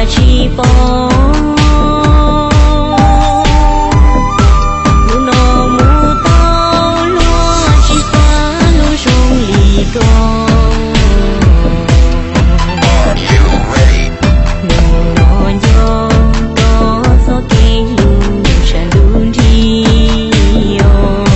tsis pom. Hnub no mus tau luag tsis xav hlub zoo li koj. Hnub no nco koj txoj kev hlub sab ntuj nrig os.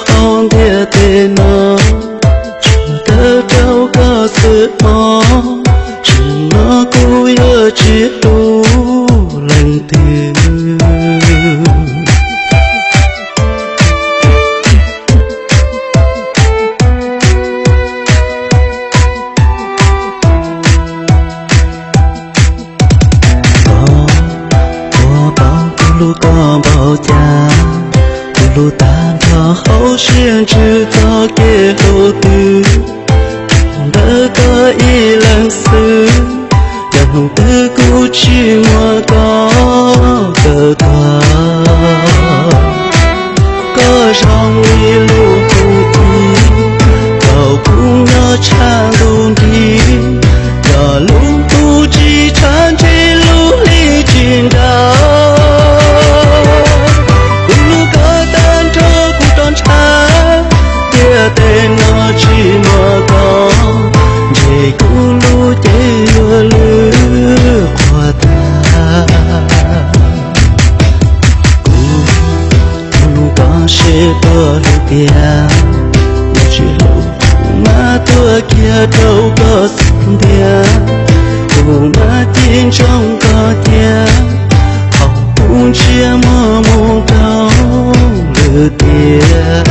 hauv ntiaj teb no, tsuas tawv rau koj xwb hmo, tseem no kuv yuav tsis hlub leej twg. Koj puas paub kuv hlub koj npaum cas, kuv hlub tag nrho hauv siab ntsws txoj kev hlub twg, ntawm koj ib leeg xwb, yog hnub twg kuv tsis muaj koj kawm tuag. Koj zoo li lub hnub ib, thaum kuv nyob tshaj ntuj nrig, yog lub ntuj tsis tshav ntshe lub hli tsis nraug. Kuv hlub koj tag nrho kuv rov ntshav, ntiaj teb no tsis muaj koj, ntshe kuv lub cev yuav lwj qhuav tag. Kuv hlub koj seb puas hlub tiag, yog tsis hlub kuv mam tuag kiag rau koj xub ntiag, kuv mam cim ntsoov koj tiag, thaum kuv ntsiab muag mus rau lwm tiag.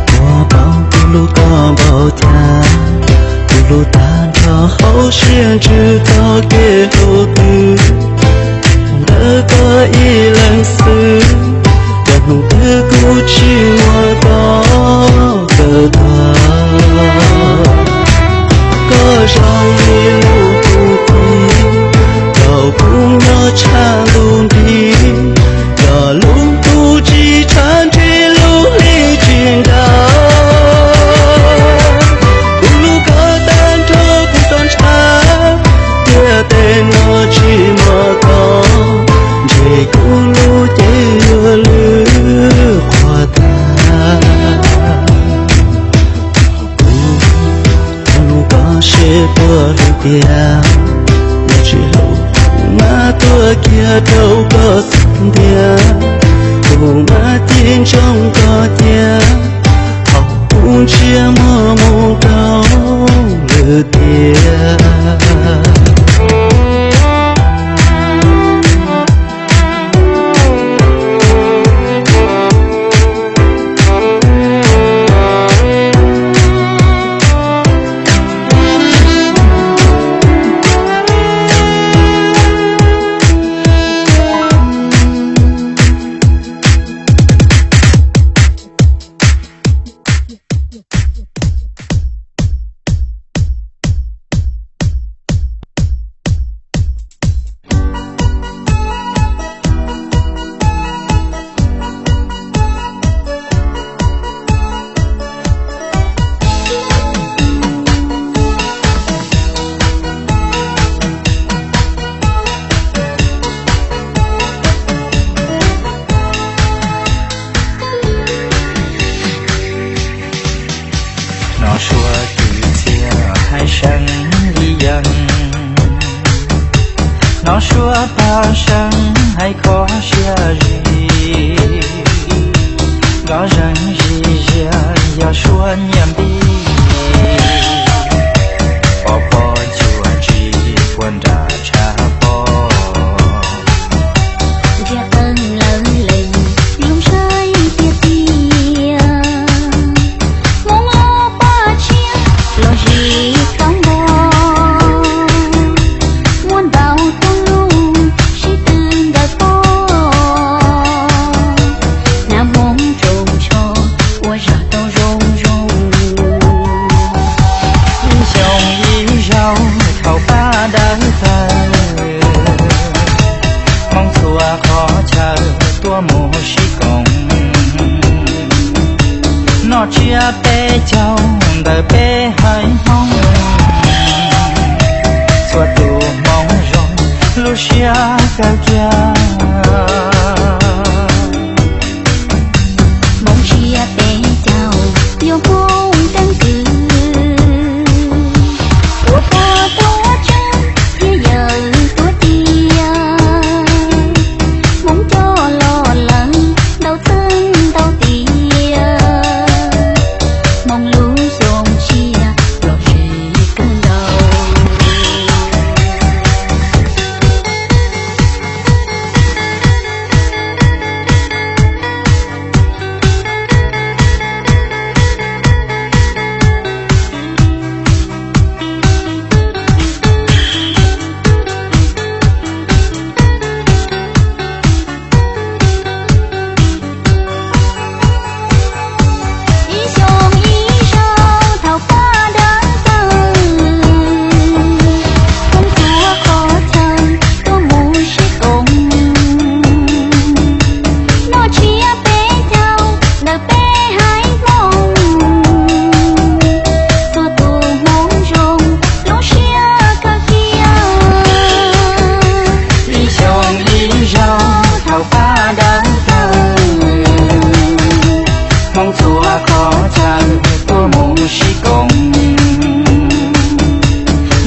Koj puas paub kuv hlub koj npaum cas, kuv hlub tag nrho hauv siab ntsws txoj kev hlub twg, ntawm koj ib leeg xwb, yog hnub twg kuv tsis muaj koj kawm tuag. Koj zoo li lub hnub ib, thaum kuv nyob tshaj ntuj nrig, yog lub ntuj tsis tshav ntshe lub hli tsis nraug. Kuv hlub koj tag nrho kuv rov ntshav, ntiaj teb no tsis muaj koj, ntshe kuv lub cev yuav lwj qhuav tag. Kuv hlub koj seb puas hlub tiag, yog tsis hlub kuv mam tuag kiag rau koj xub ntiag, kuv mam cim ntsoov koj tiag, thaum kuv ntsiab muag mus rau lwm tiag. Hnov suab kwv txhiaj hais seev li yees, hnov suab paj seev hais kho siab zim, nkauj zeeg zim zias yog suab nyiaj npib, pov pob ncua ntsis puag nram tshav pob. Ntiag qeej lawv lees zoo saib tiag tiag, Hmoob lub paj tshiab los zim khaub npog, muaj ntau tug lug sib tw ntawm pob, nab Hmoob tsoos tsho ua zog tau zoo zoo. Xyoo ib zaug thaum paj dawb tawg, Tsiab peb caug ntawm peb haiv Hmoob, txhua tus hmoov zoo lub siab kawg kiag. Hmoov tsiab peb caug yog Hmoob keeb kwm, tuav pog tuav tswv thiab yawm tuav tiag. Hmoov coj los lawm ntau txheej ntau tiam, Hmoob lub xyoo tsiab lom zem kawg nkaus. Ib xyoos ib zaug thaum pab dawb tawg, Hmoob txhua qhov chaw tuaj mus sib koom. Noj tsiab peb caug ntawm peb haiv Hmoob, txhua tus hmoov zoo lub siab kawg kiag. Ib xyoos ib zaug thaum pab dawb tawg, Hmoob txhua qhov chaw tuaj mus sib koom.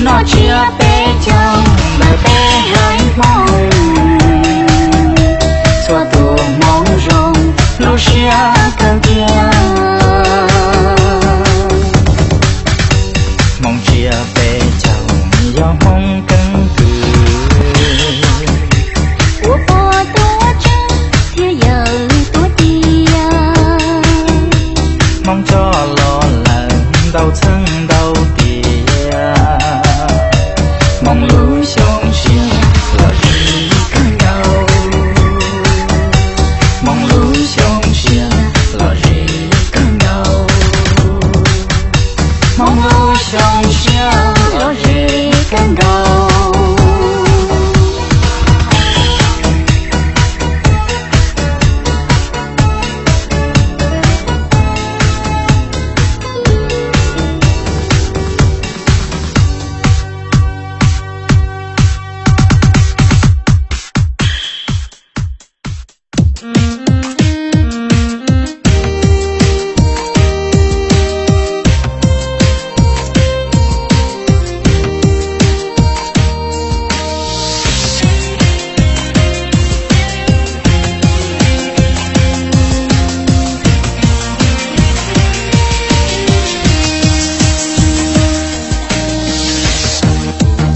Noj tsiab peb caug ntawm peb haiv Hmoob, txhua tus hmoov zoo lub siab kawg kiag. Hmoov tsiab peb caug yog Hmoob keeb kwm, tuav pog tuav tswv thiab yawm tuav tiag. Hmoov coj los lawm ntau txheej ntau tiam, Hmoob lub xyoo tsiab lom zem kawg nkaus. Hmoob lub xyoo tsiab lom zem kawg nkaus. Hmoob lub xyoo tsiab lom zem kawg nkaus.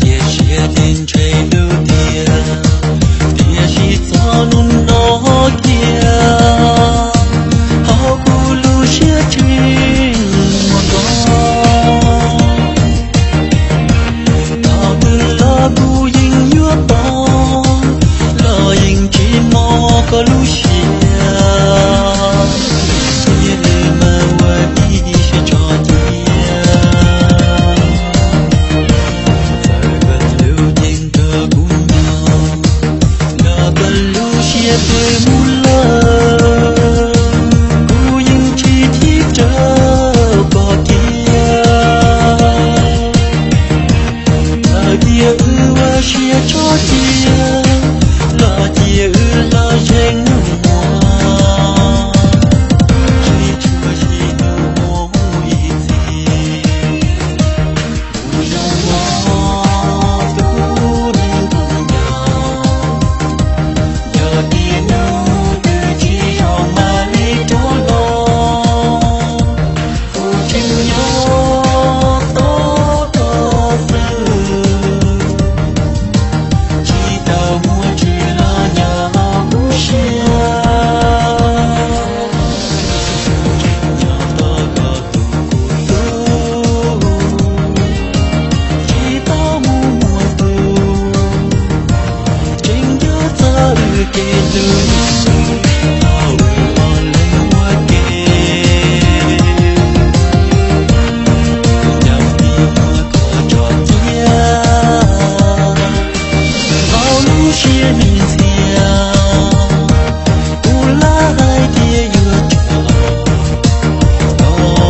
Cia siab tias ntshe lub tiam, tiam sis txog hnub no kiag, hauv kuv lub siab tseem muaj koj. Thaum twg los kuv yeej yuav pom, los yeej tsis mog koj lub siab. Cia li mas ua tib si tso cia, txawm koj lub cev nrog kuv nyob, los koj lub siab phem mus lawm, kuv yeej tsis chim tsawv koj kiag. Txawm tias wb ua siab tso cia, los cia wb los zeem mus, tsis tshua sib tau mus ib txhis. Kuv zoo mog tus neeg kuv nco, yog tias hnub twg tsis zoo mam li rov los. Kuv tseem nyob tos koj xwb, tsis tau muaj tsis los nyob kuv siab. Tseem nyob tos koj tus kuv tub, tsis tau mus muaj tus. Tseem nco txog wb kev hlub, thaum wb los lees ua ke, ncaj ncees muab koj tso cia, hauv lub siab me ntxhias, kuv lam hais tias yuav tso, koj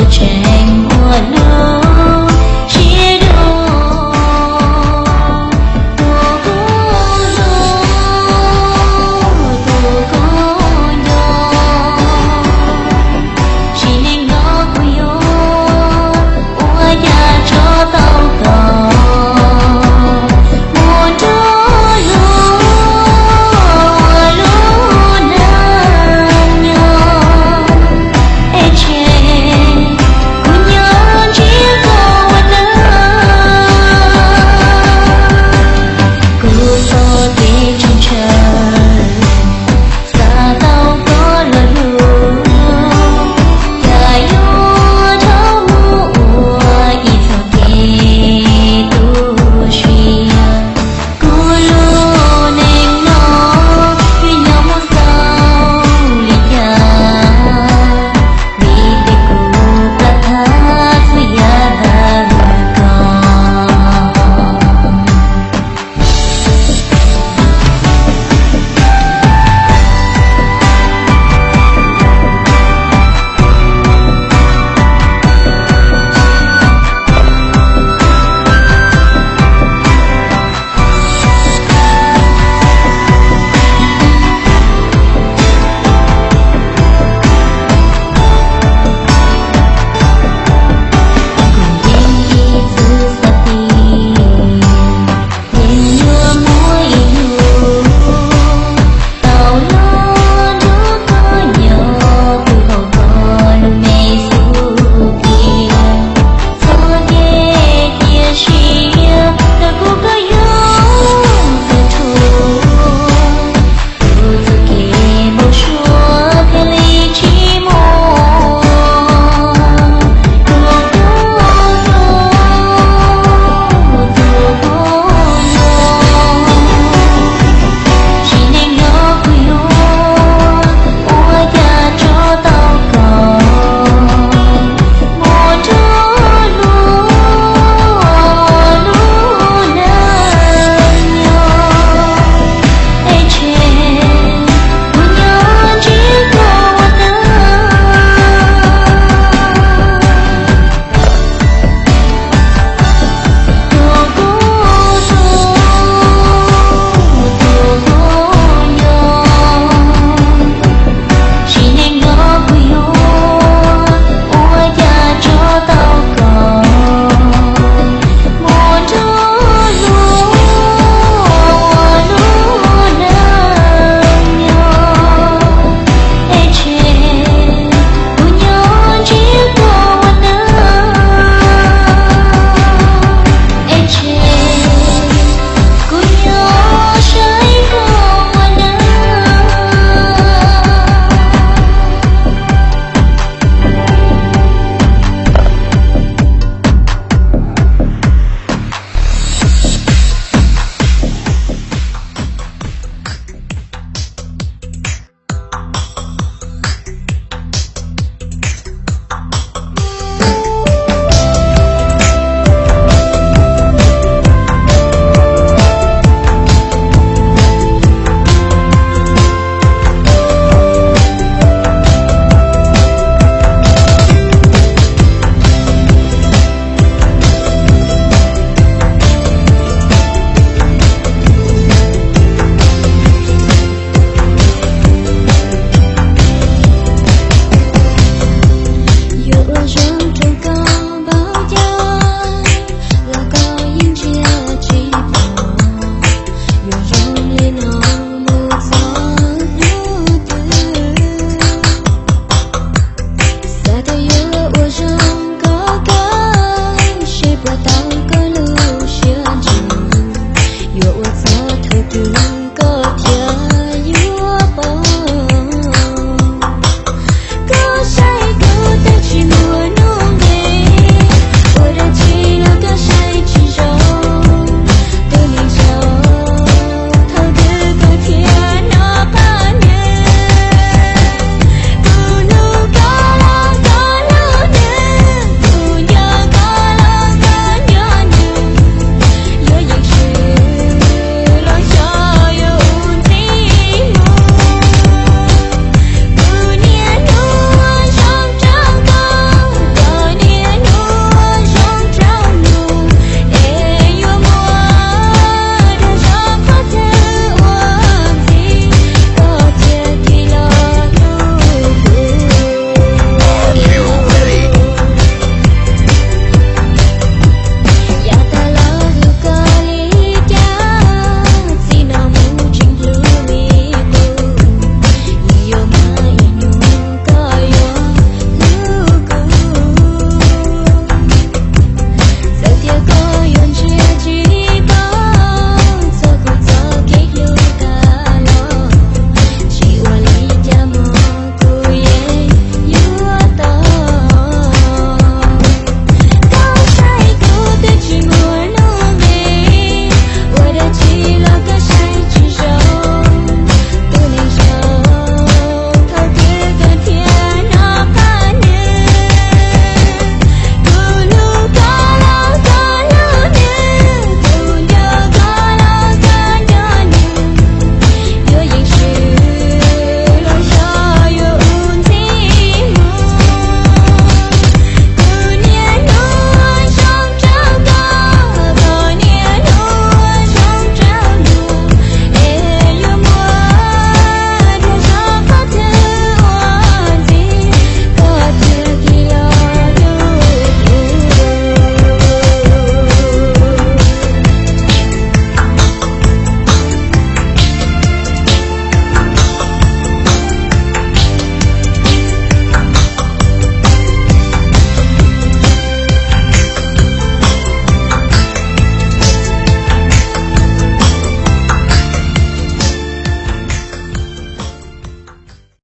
Tseem ua lub siab dua, tus koj hlub, tus koj nco, sim neej no kuv yuav ua cas tso tau koj mus nrog luag ua lub neej nyob. Es tseg kuv nyob ntsiab koj ua neej, kuv txoj kev ntshaw ntshaw xav tau koj los hlub, cas yuav dhau mus ua ib txoj kev tu siab. Kuv lub neej no yuav nyob mus xaus li cas, vim tias kuv plam thab txhua yam ntawm koj. Kuv yeej ib txwm xav tias yeej yuav muaj ib hnub tau los nrog koj nyob pw hauv koj lub me xub ntiag. Txoj kev cia siab ntawm kuv koj yuav txawv thuav, kuv txoj kev npau suav thiaj li tsis muaj. Tus koj hlub, tus koj nco, sim neej no kuv yuav ua cas tso tau koj mus nrog luag ua lub neej nyob. Es tseg kuv nyob ntsiab koj ua neej, tus koj hlub, tus koj nco, sim neej no kuv yuav ua cas tso tau koj mus nrog luag ua lub neej nyob. Es tseg kuv nyob ntsiab koj ua neej, es tseg kuv nyob saib koj ua neej. Yuav ua zoo rau koj npaum cas los koj yeej ntsia tsis pom. Yuav zoo li no mus txog hnub twg, xav tias yuav